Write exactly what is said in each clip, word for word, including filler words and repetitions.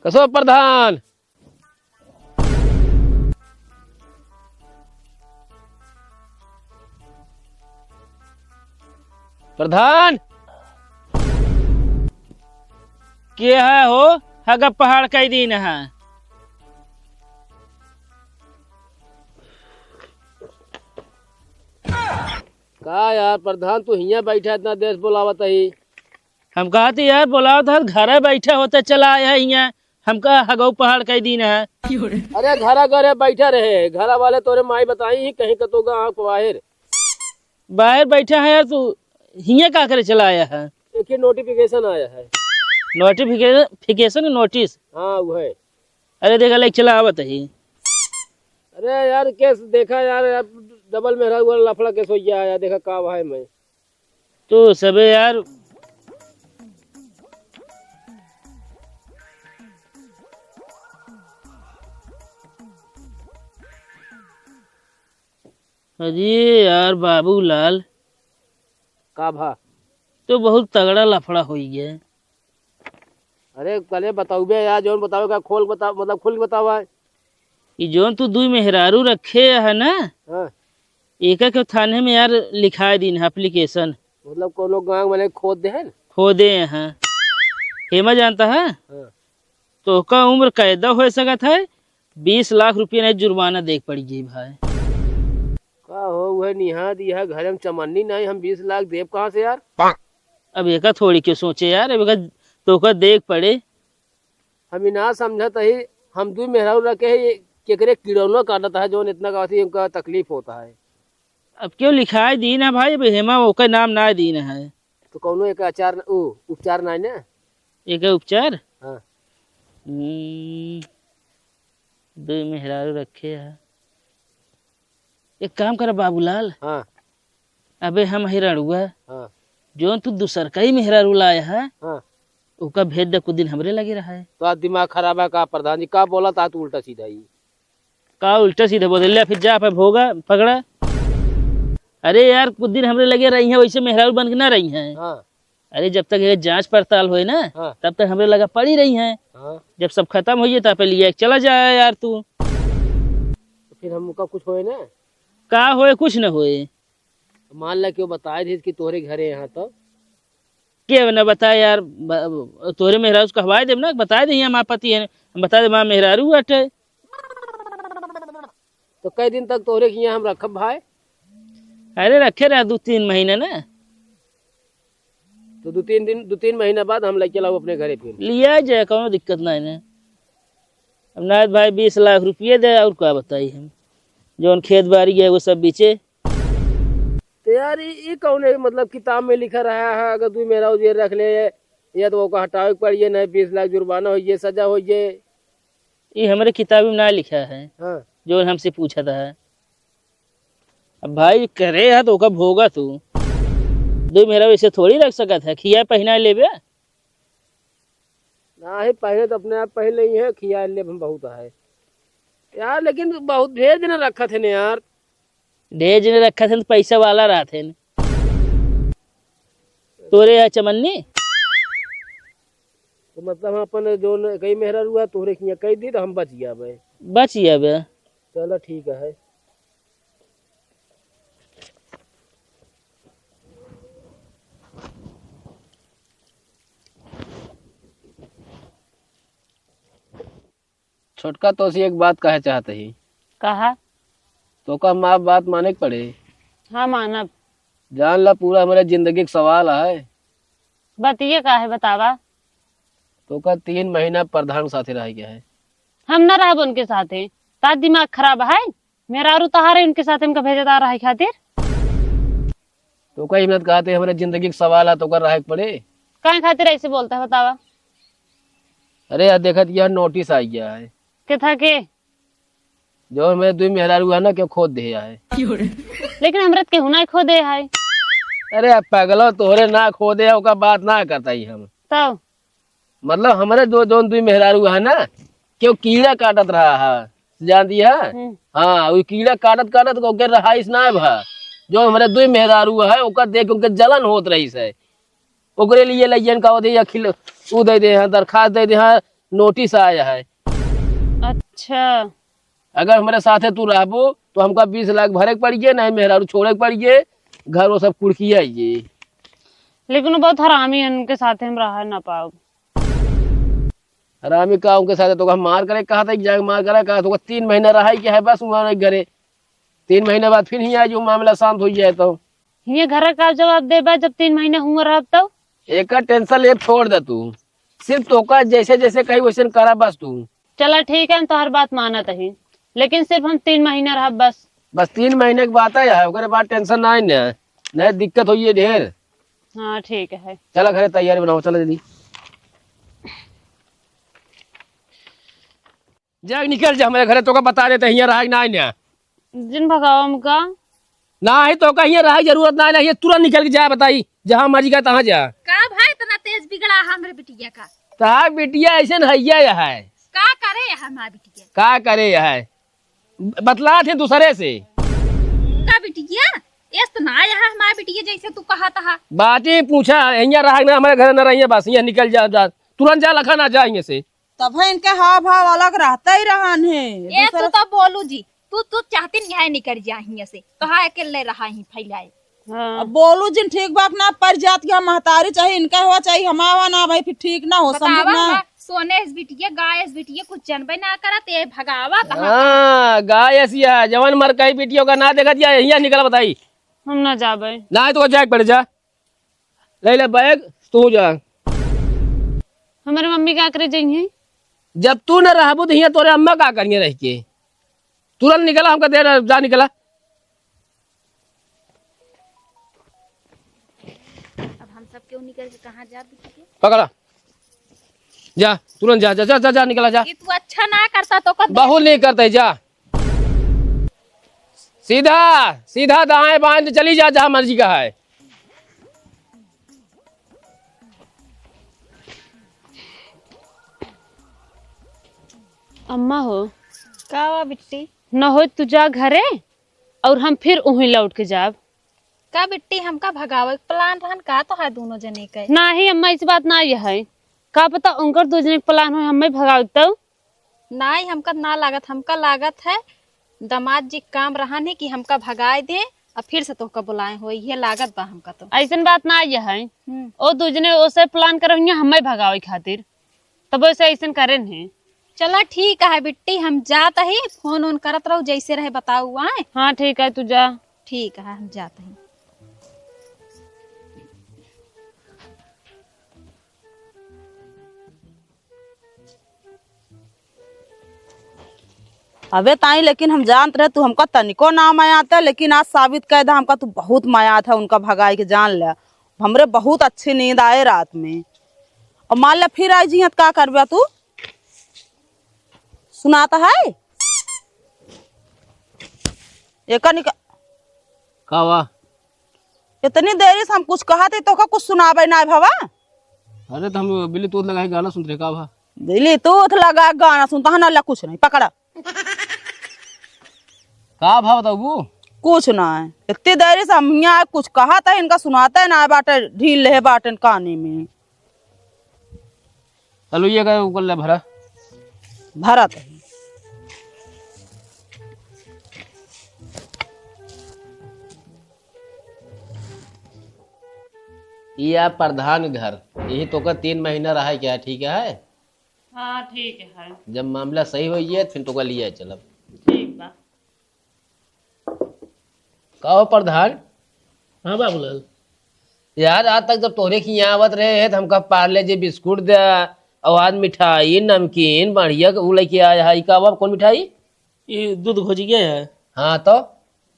कसो प्रधान? प्रधान! के है हो? हगा पहाड़ कई दिन है। का यार प्रधान, तू हियाँ बैठा इतना देर से बोलावत ही? हम कहत ही यार, बोलावत है, घरे बैठे होते चला आया है हियाँ। हमका हगऊ पहाड़ कई दिन है। अरे घरा घरे बैठा रहे, घरा वाले तोरे माई बताई ही कहीं कतो गा आँख बाहर। बाहर बैठा है यार तू, हियाँ का करे चला आया है? एक ही नोटिफिकेशन आया है। नोटिफिकेशन, फिकेशन, नोटिस? हाँ, वो है। अरे देखा, लेके चला आवत ही। अरे यार, केस देखा यार, यार, डबल मेहरारू वाला लफड़ा केस हो गया यार, देखा का भाई मैं। तो सबे यार। अरे यार बाबूलाल। का भा? तो बहुत तगड़ा लफड़ा होई गया। अरे कले बताउबे यार, जौन बतावे का खोल बता, मतलब खुल के बतावा। ई जौन तू दुई मेहरारू रखे है ना, हाँ। एका के थाने में यार लिखाए दीन है एप्लीकेशन। मतलब कोनो गाँव वाले खोद दे है ना? खोदे हैं। हेमा जानता है? हाँ। तो ओका उम्र कैदा हो सकत है, बीस लाख रुपया नहीं जुर्माना देख पड़ी जी भाई। का हो, वह निहा दिया घरे में चमन्नी नहीं, हम बीस लाख देब कहाँ से यार? अब एका थोड़ी क्यों सोचे यार, अब एका तोका देख पड़े। हम ई ना समझत ही, हम दुई मेहरारू रखे है, ये केकरे किड़ौना काटत है, जौन इतना का उनका तकलीफ होता है। अब क्यों लिखाए दीन है भाई, अब हेमा ओकर नाम ना दीन है। तो कौनो एक आचार न, उ, उपचार ना है ना? एक उपचार? हाँ। हम्म, दुई मेहरारू रखे है। एक काम कर बाबूलाल। हाँ। अबे हम ही रड़ुआ। हाँ। जौन तू दूसर का ही मेहरारू लाया है, हाँ। ओका भेज दे, कुछ दिन हमरे लगे रहा है। तो आज दिमाग खराब है का प्रधान जी? का बोला था तू उल्टा सीधा ही? का उल्टा सीधा बोले? ले फिर जा पे भोगा पकड़ा। अरे यार, कुछ दिन हमरे लगे रही हैं, वैसे मेहरारू बन के ना रही हैं। हाँ। अरे जब तक ये जांच पड़ताल होए ना, हाँ। तब तक हमरे लगा पड़ी रही हैं। हाँ। जब सब खत्म होइए, तब पे लिए चला जाए यार तू। तो फिर हमका कुछ होए ना? का होए? कुछ न होए। मान ला कि वो बताए दे कि तोहरे घरे यहाँ तो। के न बताए यार, ब-, तोहरे मेहरारू से कहवाए देब ना, बताए दे यहाँ माँ पति है, हम बता दे माँ मेहरारू अटे। तो कई दिन तक तोहरे के यहाँ हम रखब भाई? अरे रखे रहा दो तीन महीना ना। तो दो तीन दिन, दो तीन महीना बाद हम लेके लाओ अपने घरे फिर। लिया जाए, कौनो दिक्कत ना है ना। अब नायत भाई बीस लाख रुपये दे, और का बताई हम, जौन खेत बाड़ी है वो सब बेचे। तो यार, ई, ई कौन है, मतलब, किताब में लिखा रहा है, अगर दुई मेहरारू जे रख ले, या तो ओका हटावे के पड़ी, ये नहीं, बीस लाख जुर्माना होइए, सजा होइए। ई हमरे किताब में ना लिखा है, हाँ। जो हमसे पूछा था। अब भाई करे है तो ओका भोगा तू। दुई मेहरारू ऐसे थोड़ी रख सकत है, खिया पहिना लेबे। नाही, पहने तो अपने आप पहन लेई है, खिया लेब हम बहुत है। यार, लेकिन बहुत ढेर दिन रखत है ने यार। ढेर दिन रखत है तो पैसा वाला रहत है। तोरे है चमन्नी? तो मतलब हम अपन जौन कई मेहरारू है, तोहरे किया कई दी तो हम बच गया बे। बच गया बे। चलो ठीक है। छोटका, तोसे एक बात कहे चाहत ही। कहा। तोका हमार बात माने के पड़े। हाँ, मानब। जान ला, पूरा हमरे जिंदगी के सवाल है। बतिये का है, बतावा। तोका तीन महीना प्रधान के साथे रहे के है। हम ना रहब उनके साथे। तार दिमाग खराब है? मेहरारू तहार है, उनके साथे हमका भेजे तार रहे खातिर। तोका हिम्मत कहते, हमरे जिंदगी के सवाल है, तोका रहे के पड़े। काहे खातिर ऐसे बोलता है, बतावा? अरे यार, देखत यार, नोटिस आ गया है। के था के? जो हमरे दुई मेहरारू है ना, क्यों खोद दे है। लेकिन हमरे तो केहू ना खोदे है। अरे यार पगलो, तोहरे ना खोदे है, ओका बात ना करता ही हम। तब? मतलब हमरे जो, जौन दुई मेहरारू है ना, क्यों कीड़ा काटत रहा है, जान दिया? हम्म। हाँ, वो कीड़ा काटत काटत ओके रहाइश ना भा। जो हमरे दुई मेहरारू है, ओका देख के ओके जलन होत रहीस है। ओकरे लिए लइयन का दे या खिल-, ऊ दे दे हैं, दरखास्त दे दे हैं, नोटिस आया है। अच्छा। अगर हमरे साथे तू रहबो, तो हमका बीस लाख भरे के पड़िए, नहीं मेहरारू छोड़े के पड़िए, घर वो सब कुड़किया ये। लेकिन वो बहुत हरामी है, उनके साथे हम रह ना पाओ। हरामी का उनके साथे? तोका हम मार करे कहा था, एक जाके मार करे कहा, तोका तीन महीना रहा ही क्या है, बस वहाँ घरे। तीन महीने बाद फिर हियाँ जो मामला शांत हो जाए तो। हियाँ घर का जवाब देबा, जब तीन महीने हुआ रहब तो? एकर टेंशन ले, छोड़ दे तू। सिर्फ तोका जैसे जैसे कही वैसे करा बस तू। चला ठीक है, हम तोहर बात मानत ही, लेकिन सिर्फ हम तीन महीना रहब बस। बस तीन महीने की बात है, ओकरे बाद टेंशन ना है, नहीं दिक्कत होइए ढेर। हाँ ठीक है। चला घरे तैयारी बनाओ, चला जल्दी। जा निकल जा हमरे घरे, तोका बता देते हियाँ रहा कि ना, ना। जिन भगाओ हमका। ना ही तोका हियाँ रहा जरूरत ना, ना, ये तुरंत निकल के जा, बताई, जहाँ मर्जी का तहाँ जा। का भाई इतना तेज बिगड़ा हमरे बिटिया का? तहार बिटिया ऐसे न हैया है। का करे है हमार बिटिया? का करे है? बतला थे दूसरे से। का बिटिया? एस तो ना आया है हमार बिटिया जैसे तू कहा था। बात ही पूछा, हियाँ रहा ना, हमारे घर न रहिए, बस हियाँ निकल जा, जा। तुरंत जा, लखा ना जा हियाँ से। तब है इनके हाव भाव अलग रहता ही रहन है। ए, तू दूसरा तो बोलू जी, तू, तू चाहती नहीं है निकल जा हियाँ से, तो हाँ अकेले रहा ही फैलाए। हाँ। अब बोलू जिन ठीक बात ना पर जात के हम महतारी चाही, इनका हुआ चाही, हमावा ना भाई, फिर ठीक ना हो, समझ बतावा ना। हमार सोने इस बिटिया, गाय इस बिटिया, कुछ जनबे ना करत, ये भगावा तो हाँ। हाँ, गाय ऐसी है, जवन मर कही बिटियों का ना देखा दिया, यहाँ निकला बताई। हम ना जाबे। ना तो जाए पड़ जा। ले ले बैग, तू जा। हमारे मम्मी का करे जाइए? जब तू न रहबू तो हियाँ तोरे अम्मा का करिए रह के? तुरंत निकला, हमका दे, जा निकला। अब हम सब क्यों निकल के कहाँ जा बिटिया? पकड़ा, जा तुरंत जा, जा, जा, जा, जा निकला जा। ये तू अच्छा ना करता तो कर दे। बहुत नहीं करते, जा। सीधा सीधा दाएं बाएं तो चली जा, जहाँ मर्जी का है। अम्मा हो। का हुआ बिट्टी? न हो तू जा घरे और हम फिर उहीं लौट के जाब। का बिट्टी, हमका भगावे के प्लान रहन का तोहार दोनों जने के? नाही अम्मा, इस बात ना ये है। का पता उनकर दो जने के प्लान हो, हमें भगावे के तो। नाही, हमका ना लागत, हमका लागत है दामाद जी काम रहन है कि हमका भगाए दे और फिर से तोहका बुलाए हो, ये लागत बा हमका तो। ऐसन बात ना ये है। हम्म। ओ दो जने ओसे प्लान करवइया हमें भगावे खातिर, तब ओसे ऐसन करे नहीं। चला ठीक है बिट्टी, हम जात ही, फोन ओन करत रहो, जैसे रहे बताऊ आए। हाँ ठीक है, तू जा। ठीक है, हम जात ही। अबे ताई, लेकिन हम जानत रहे तू हमका तनिको ना मायात है, लेकिन आज साबित कर दा हमका तू बहुत मायात है, उनका भगाई के जान ले। हमरे बहुत अच्छी नींद आए रात में। और मान ले फिर आई जी त का करबे तू? सुनात है? एका निका- का बा? इतनी देरी से हम कुछ कहत ही, तोका कुछ सुनाबे ना भवा? अरे तो हम ब्लूटूथ लगा के गाना सुनत रहे, का बा? ब्लूटूथ लगा के गाना सुनता है ना, ला कुछ नहीं, पकड़ा। का भा बताऊ? कुछ ना है, इतनी देरी से हम यहाँ कुछ कहत ही, इनका सुनात ही ना बाटे, ढील ले बाटे काने में। चलो ये का ऊपर ले भरा। भरा तो। ये आप प्रधान घर, यही तोका तीन महीना रहा है क्या, ठीक है? हाँ, ठीक है। जब मामला सही होइए, फिर तोका लिया चलब। ठीक बा। का हो प्रधान? हाँ बाबूलाल। यार, आज तक जब तोहरे के यहाँ आवत रहे हैं, तो हमका पार्ले जी बिस्कुट दे, और आज मिठाई, नमकीन, बढ़िया के ऊ लेके आया है। ई का बा, कौन मिठाई? ई दूध घोजिया है। हाँ तो?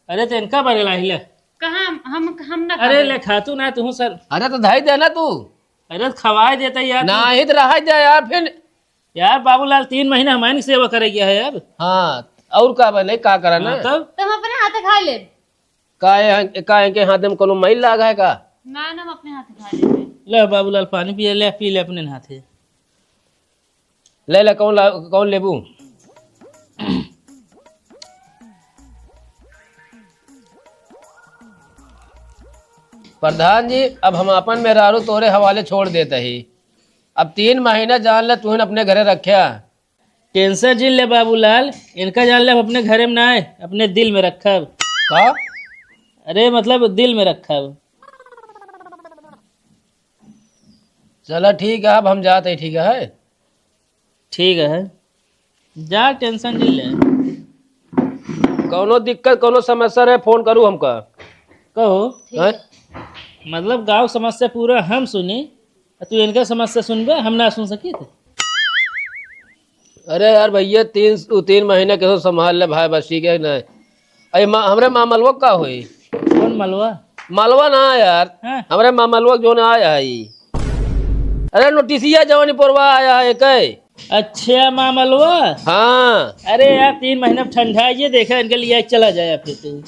अरे तो इनका बरे लाही ले। कहाँ हम, हम ना अरे खाबे। ले खा तू ना, तू सर। अरे तो धाई दे ना तू। अरे तो खवाए देता यार तू। नाही तो रहा दे यार फिर। यार बाबूलाल तीन महीना हमारे सेवा करे गया है यार। हाँ, और का बा, नहीं का करा ना। हाँ, तब? तो हम अपने हाथे खा ले। का है, का है के हाथे में कोनो मैल लाग है का? ना, ना, हम अपने हाथे खा ले। ले बाबूलाल पानी पिए, ले पी ले अपने हाथे। ले ले, कौन ला-, कौन लेबू? प्रधान जी, अब हम अपन मेहरारू तोरे हवाले छोड़ देत ही। अब तीन महीना जान ले, तू अपने घरे रख्या। टेंशन जिन ले बाबूलाल, इनका जान ले, हम अपने घरे में ना आए, अपने दिल में रखब। का? अरे मतलब दिल में रखब। चला ठीक है, अब हम जात ही, ठीक है? ठीक है, जा टेंशन जिन ले। कौनो दिक्कत, कौनो समस्या रहे, फोन करू हमका। कहो। ठीक हैं? है। मतलब गाँव समस्या पूरा हम सुनी, तू इनका समस्या सुनबे, हम ना सुन सकी थे। अरे यार भैया, तीन, तीन महीना कैसे संभाल ले भाई, बस ठीक है ना। अरे मा-, हमरे माँ मलवा का होई? कौन मलवा? मलवा ना यार, हाँ। हमरे माँ मलवा जो ना आया है। अरे नोटिसिया जवानी पोरवा आया है के? अच्छा माँ मलवा। हाँ। अरे यार तीन महीना ठंडा है, ये देखा इनके लिए चला जाए फिर तू।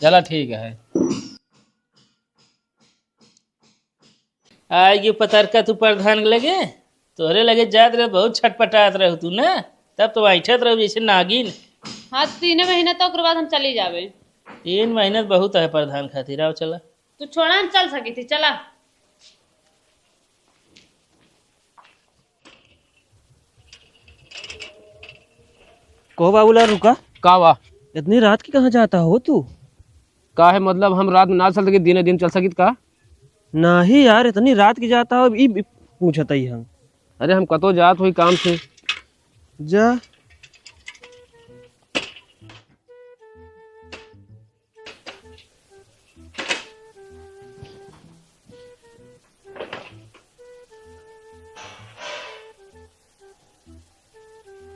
चला ठीक है। आएगी पतरका तू प्रधान के लगे, तोहरे लगे जात रहे, बहुत छटपटात रहे तू ना, तब तो ऐठत रहे जैसे नागिन। हाँ, तीन महीना तो ओकर बाद हम चली जाबे। तीन महीना तो बहुत है प्रधान खातिर, आओ चला। तू छोड़ा, हम चल सकी थी, चला। कहो बाबूलाल, रुका। का बा? इतनी रात की कहाँ जाता हो तू? का है मतलब, हम रात में ना चल सकित, दिने दिन चल सकित का? नाही यार, इतनी रात की जाता हो, ई, ई पूछत ही हम। अरे हम कतो जात होई काम से। जा।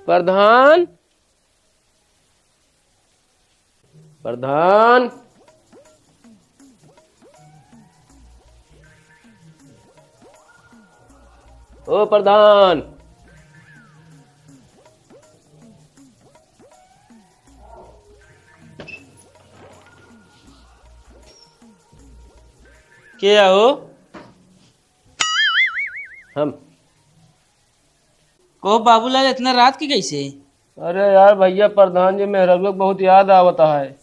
प्रधान, प्रधान, ओ प्रधान। के हो? हम। को बाबूलाल, इतना रात की कैसे? अरे यार भैया, प्रधान जी मेहरारू के बहुत याद आवत है।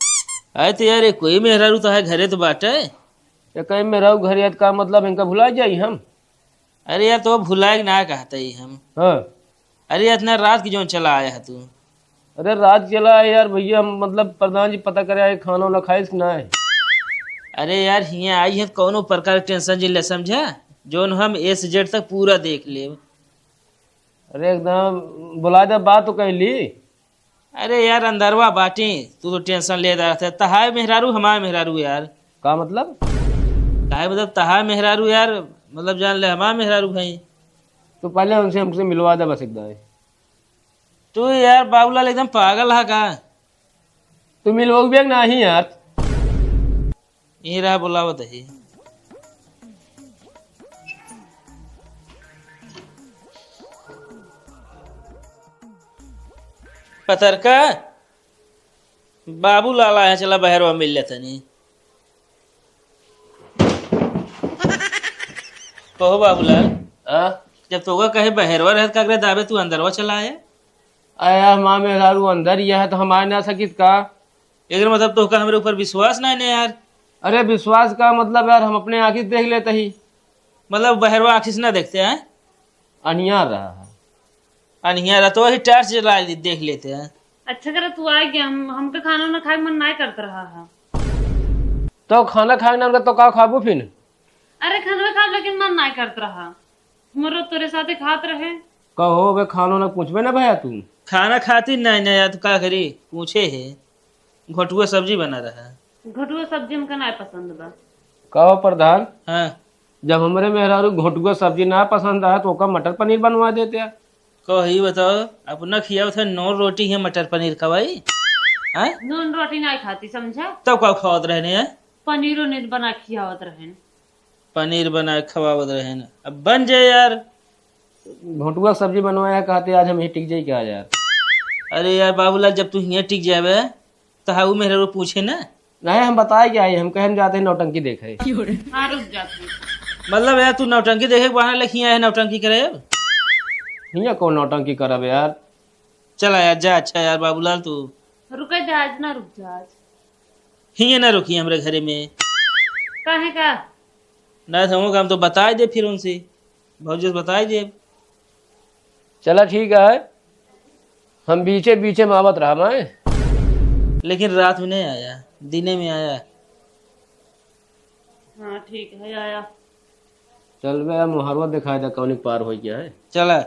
अरे तो यार, ये कोई मेहरारू तो है, घरे तो बाटे। ये कहीं मेहरारू घरे है तो का मतलब, इनका भुला जाई हम? अरे यार, तो भुलाए के ना कहते ही हम। हाँ। अरे, इतना रात की जौन चला आया है तू? अरे, रात चला है यार भैया, हम मतलब प्रधान जी पता करे आए, खाना वाना खाइस कि ना है? अरे यार, हियाँ आई है, कौनो प्रकार के टेंशन जिन ले, समझा? जौन हम A से Z तक पूरा देख लेब। अरे एकदम, बुला दे, बात तो कह ली। अरे यार, अंदरवा बाटी, तू तो टेंशन लेत रहत है। तहार मेहरारू, हमार मेहरारू यार। का मतलब? काहे मतलब, तहार मेहरारू यार, मतलब जान ले, हमार मेहरारू है। तो पहले उनसे, हमसे मिलवा दे बस एकदम। तू यार बाबूलाल एकदम पागल है का? तू मिलवाओगे कि नहीं यार? यहीं रहा, बुलावत ही। पतरका, बाबूलाल आया, चला बहरवा मिल लेतनी। कहो बाबूलाल, हाँ? जब तोका कहे बहरवा रहत का करे दाबे, तू अंदरवा चला आया? अरे यार, माँ मेहरारू अंदर ही है, तो हम आ ना सकित का? एकर मतलब तोहका हमरे ऊपर विश्वास नाहीं ने यार। अरे विश्वास का मतलब यार, हम अपने आँखी से देख लेते ही। मतलब बहरवा आँखी से ना देखते हैं? अनियार रहा है। अनियार रहा तो वही torch जला दे-, देख लेते हैं। अच्छा करे तू आ गया, हम, हमका खाना ना खाए मन नाहीं करत रहा है। तो खाना खाए ना तो का खाबू फिर? अरे खाना खाब लेकिन मन नाहीं करत रहा। हमरो तोरे साथे खात रहे। कहो बे, खानो ना पूछबे ना भैया तू? खाना खाती नहीं ना यार, तू का करी? पूछे है, घोटुआ सब्जी बना रहा। घोटुआ सब्जी हमका नहीं पसंद बा। कहो प्रधान, हाँ। जब हमरे मेहरारू घोटुआ सब्जी ना पसंद आए तो ओका मटर पनीर बनवा देते हैं। कहो, ई बताओ, अपना खियावत है नॉन रोटी है मटर पनीर खवाई? हाँ? नॉन रोटी नहीं खाती, समझा? तब का खावत रहने हैं? पनीरो नहीं बना खियावत रहन। पनीर बना के खवावत रहेन। अब बन जाए यार। घोटुआ सब्जी बनवाया कहते, आज हम ही टिक जाई क्या यार? अरे यार बाबूलाल, जब तू हियाँ टिक जाबे, तो हाँ, ऊ मेहरारू पूछे ना। नहीं, हम बताए क्या है, हम कहे हम जाते हैं नौटंकी देखे। हाँ, रुक जा तू। मतलब यार, तू नौटंकी देखे के बहाना लेके हियाँ है नौटंकी करे अब? हियाँ कौन नौटंकी करब यार? चला यार, जा, अच्छा यार बाबूलाल, तू। रुके जा, आज ना रुक जा, आज। हियाँ ना रुकी हमरे घरे में। काहे का? ना तो हम, हम तो बताए दे फिर उनसे। भौजी से बताई देब। चला ठीक है, हम बीचे बीचे में आवत रहा मैं। लेकिन रात में नहीं आया, दिने में आया। हाँ ठीक है, आया। चल बे, मोहरवा दिखाई दे, कौनी पार हो गया है। चला।